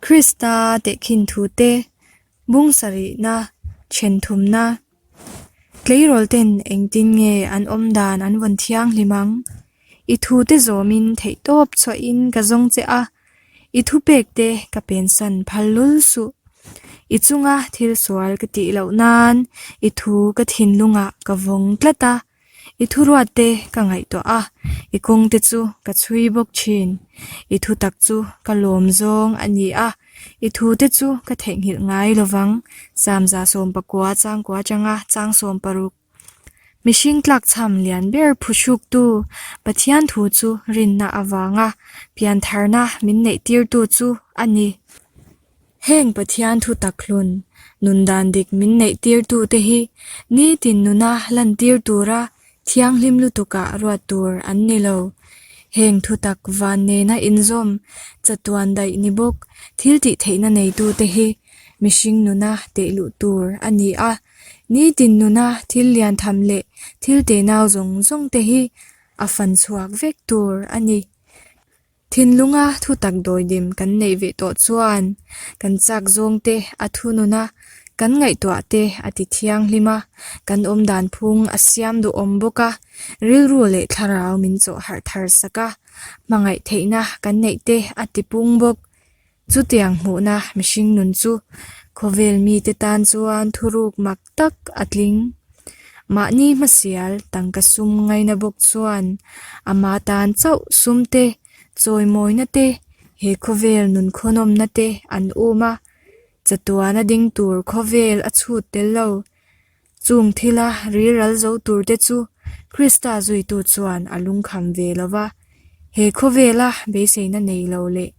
Krista tehkhin thute bung sarihna then thumna tleirawl ten engtin nge an awm dan an vawn thianghlim ang? I thute zawmin theihtawp chhuahin ka zawng che a, i thupek te ka pensan phal lul suh. I chunga thil sual ka tih loh nan i thu ka thinlungah ka vawng tlat a. I thuruat te ka ngaihtuah a, i kawng te chu ka chhui bawk thin. I thutak chu ka lawm zawng a ni a, i thu te chu ka theihnghilh ngai lo vang. Samza sawmpakua changkua atanga chang sawmparuk. Mihring tlakchham lian ber phuhruktu Pathian thu chu rinna avanga piantharna min neihtirtu chu a ni. Heng Pathian thu tak hlun, nun dan dik min neih tirtute hi nitin nuna lantir tura thianghlim lutukah ruat tur an ni lo. Heng thu tak van nena inzawm, chatuan daih ni bawk thil tih theihna neitute hi mihring nuna teh luh tur a ni a. Nitin nuna thil lian tham leh thil tenau zawng zawng te hi a fan chhuak vek tur a ni. Thinlunga thutak dawidim kan neih ve tawh chuan kan chak zawng te a thunun a, kan ngaihtuah te a ti thianghlim a, kan awmdan phung a siam duhawm bawk a, rilru leh thlarau min chawh harh thar sak a, hmangaih theihna kan neih te a ti pung bawk. Chutiang hmuhna mihring nun chu khawvel mite tan chuan thuruk mak tak a tling. Mahni hmasial tangka sum ngaina bawk chuan ama tan chauh sum te, chawimawina te, he khawvel nunkhawnawmna te an um a, chatuana ding tur khawvel a chhut tel lo. Chung thila riral zo tur te chu Krista zuitu chuan a lungkham ve lo va, he khawvela beiseina nei lo leh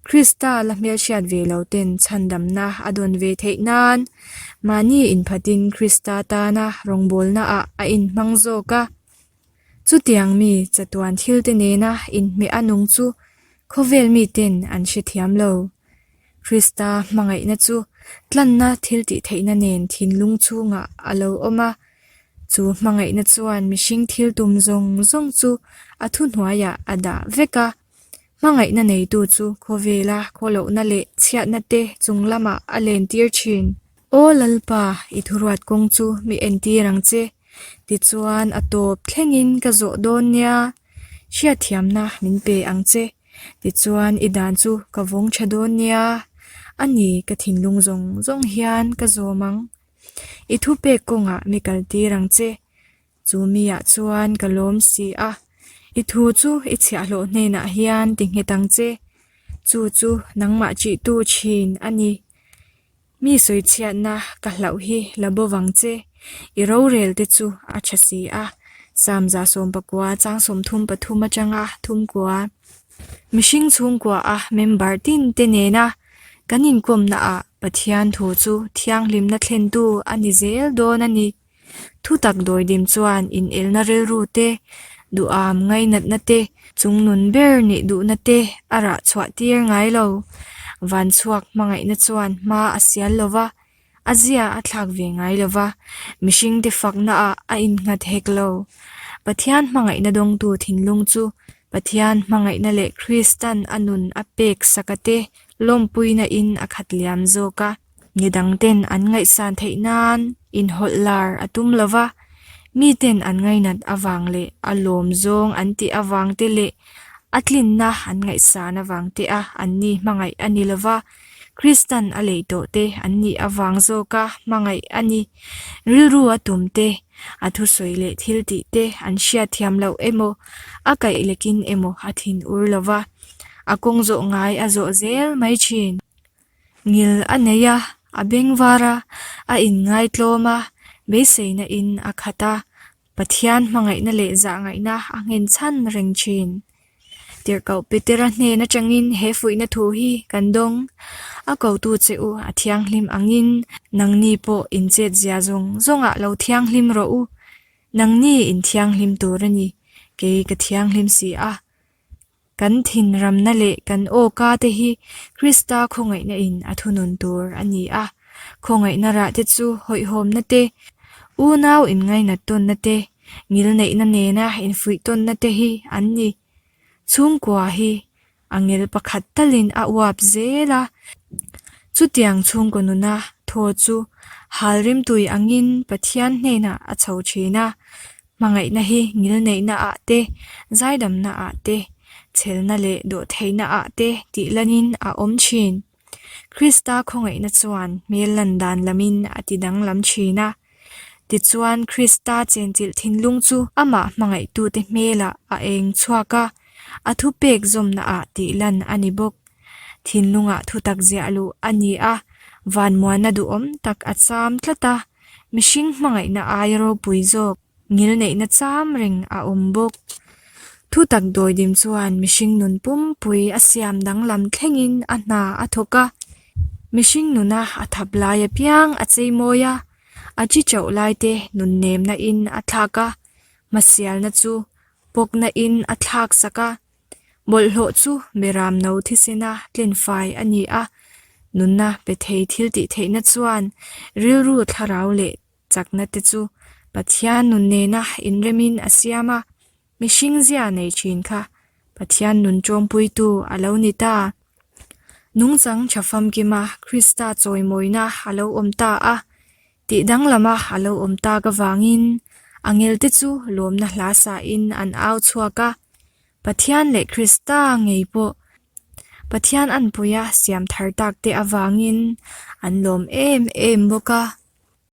Krista la hmelhriat ve lo ten chhandamna a dawn ve theih nan mahni inphatin Krista tana rawngbawlnaah a inhmang zawk a. Chutiang mi chatuan thilte nena inhmeh a nung chu khawvel miten an hrethiam lo. Krista hmangaihna chu tlanna thiltihtheihna nen thinlung chhungah a lo awm a, chu hmangaihna chuan mihring thil tum zawng zawng chu a thuhnuaiah a dah vek a. Hmangaihna neitu chu khawvela khawlohna leh chhiatna te chung lamah a lentir thin. Aw Lalpa, i thuruat kawng chu mi entir ang che. Tichuan a tawp thlengin ka zawh dawn nia, hriatthiamna min pe ang che. Tichuan i dan chu ka vawng tha dawn nia, a ni ka thinlung zawng zawng hian ka zawm ang. I thupek kawngah mi kaltir ang che, chu miah chuan ka lawm si a. I thu chu i chhiahhlawh hnenah hian ti nghet ang che, chu chu nangmah chihtu thin a ni. Mi sawichhiatna ka hlauh hi la bo vang che, i rorel te chu a tha si a, Samza 19 chang 33 atanga thumkua. Mihring chhungkua a member tin te nena kan inkawmna ah Pathian thu chu thianghlimna thlentu a ni zel dawn a ni. Thutak dawidim chuan inelna rilru te, duham ngainatna te, chungnun ber nih duhna te a rah chhuah tir ngai lo. Van chhuak hmangaihna chuan hma a sial lo va, a zia a thlak ve ngai lo va, mihringte faknaah a innghat hek lo. Pathian hmangaihna dawngtu thinlung chu Pathian hmangaihna leh Kristan a nun a pek saka te lawmpuina in a khat liam zawk a. Midangten an ngaihsan theih nan inhawlh lar a tum lo va, miten an ngainat avang leh a lawm zawng an tih avang te leh a tlinna an ngaihsan avang te a anni hmangaih a ni lo va, Kristan a lei tawh te an nih avang zawka hmangaih a ni. Rilru a tum te, a thusawi leh thil tih te an hriatthiam loh emaw, a kaih lekin emaw a thin ur lo va, a kawng zawh ngai a zawh zel mai thin. Ngil a nei a, a beng var a, a inngaitlawm a, beiseina in a khat a, Pathian hmangaihna leh zahngaihna a nghen chhan reng thin. Tirhkoh Petera hnen atangin he fuihna thu hi kan dawng. A kotu che u a thianghlim angin nangni pawh inchetzia zawng zawngah lo thianghlim rawh u. Nangni inthianghlim tur a ni, kei ka thianghlim si a. Kan thinramna leh kan awka te hi Krista khawngaihna in a thunun tur a ni a. Khawngaihna rah te chu hawihhawmna te, unau inngainat tawnna te, ngilneihna nena infuih tawnna te hi an ni. Chhungkua hi. Angel pakhat talin a uap zel a. Chutiang chhungkaw nuna thaw chu hal rimtui angin Pathian hnenah a chho thin a. Hmangaihna hi ngilneihna ah te, zaidamna ah te, chhelna leh dawhtheihna ah te tih lanin a awm thin. Krista khawngaihna chuan hmel lan dan lamin a ti danglam thin a. Tichuan Krista chenchilh thinlung chu amah hmangaihtute hmelah a eng chhuak a, a thupek zawmna ah tih lan a ni bawk. Thinlungah thutak ziah luh a ni a, vanmuana duhawm tak a cham tlat a. Mihring hmangaihna aia ropui zawk ngilneihna cham reng a awm bawk. Thutak dawidim chuan mihring nun pumpui a siam danglam thlengin a hna a thawk a. Mihring nuna a thap lai apiang a cheimawi a, a chi chauh laite nunnemna in a thlak a, hmasialna chu pawkna in a thlak sak a. Bawlhhlawh chu Beram no thisena tlenfai a ni a, nunna pe thei thil tih theihna chuan rilru thlarau leh chakna te chu Pathian nun nena inremin a siam a, mihring zia nei thin kha Pathian nun tawmpuitu a lo ni ta. Nungchang tha famkima Krista chawimawina a lo awm ta a, Tih danglama a lo awm tak avangin angelte chu lawmna hla sain an au chhuak a, Pathian leh Krista ngei pawh Pathian anpuia siam thar takte avangin an lawm em em bawk a.